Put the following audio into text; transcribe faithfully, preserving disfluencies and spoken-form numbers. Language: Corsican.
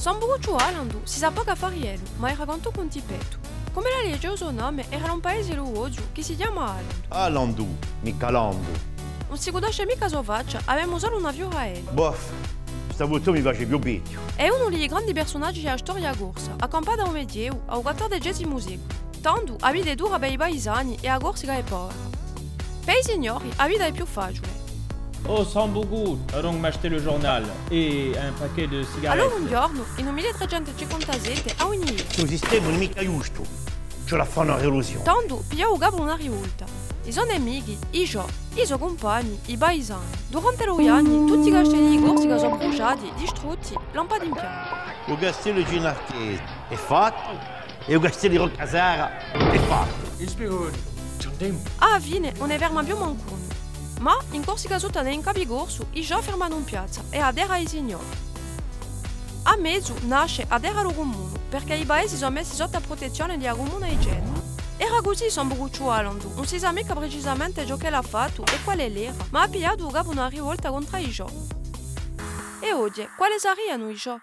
Sambucucciu Alandu si sà pocu affari d'ellu, ma era quantunque un tippettu. Cum'ella l'hà digià u so nome, era da un paese di u Boziu chì si chjama Alandu. Alandu, micca Landu. Ùn si cunnosce micca a so faccia, avemu solu una fiura d'ellu. Bof, sta volta mi face più vechju. Hè unu di i grandi persunaggi di a storia corsa, hà campatu à u Medievu, à u quattordicesimu seculu. Tandu, a vita hè dura per i paisani è a Corsica hè povera. Per i signori, a vita hè più faciule. Oh, Sambucu, allons m'acheter le journal et un paquet de cigarettes. Allora un ghjornu, in u mille trecentu cinquantasette, hà un'idea. Stu sistema ùn hè micca ghjustu. Ci vole à fà una rivoluzione. Tandu, piglia u capu d'una rivolta. I so nemichi, i Ghjò, i so cumpagni, i paisani. Durante dui anni, tutti i castelli di Corsica sò brusgiati, distrutti, lampati in pianu. U castellu di Cinarchese hè fattu. È u castellu di Rocca Serra hè fattu. I spigoni, ci andemu. À a fine, ùn ne ferma più mancu unu. Ma, in Corsica sutta, in Capicorsu, i Ghjò firmanu in piazza è a terra hè di i signori. À mezu nasce a terra di u cumunu, perchè i paesi sò messi sottu à a prutezzione di a cumuna di Gela. Era cusì Sambucucciu Alandu, ùn si sà micca precisamente ciò ch'ellu hà fattu è quale ellu era, ma hà pigliatu u capu d'una rivolta contr'à i Ghjò. È oghje, quale sarianu i Ghjò?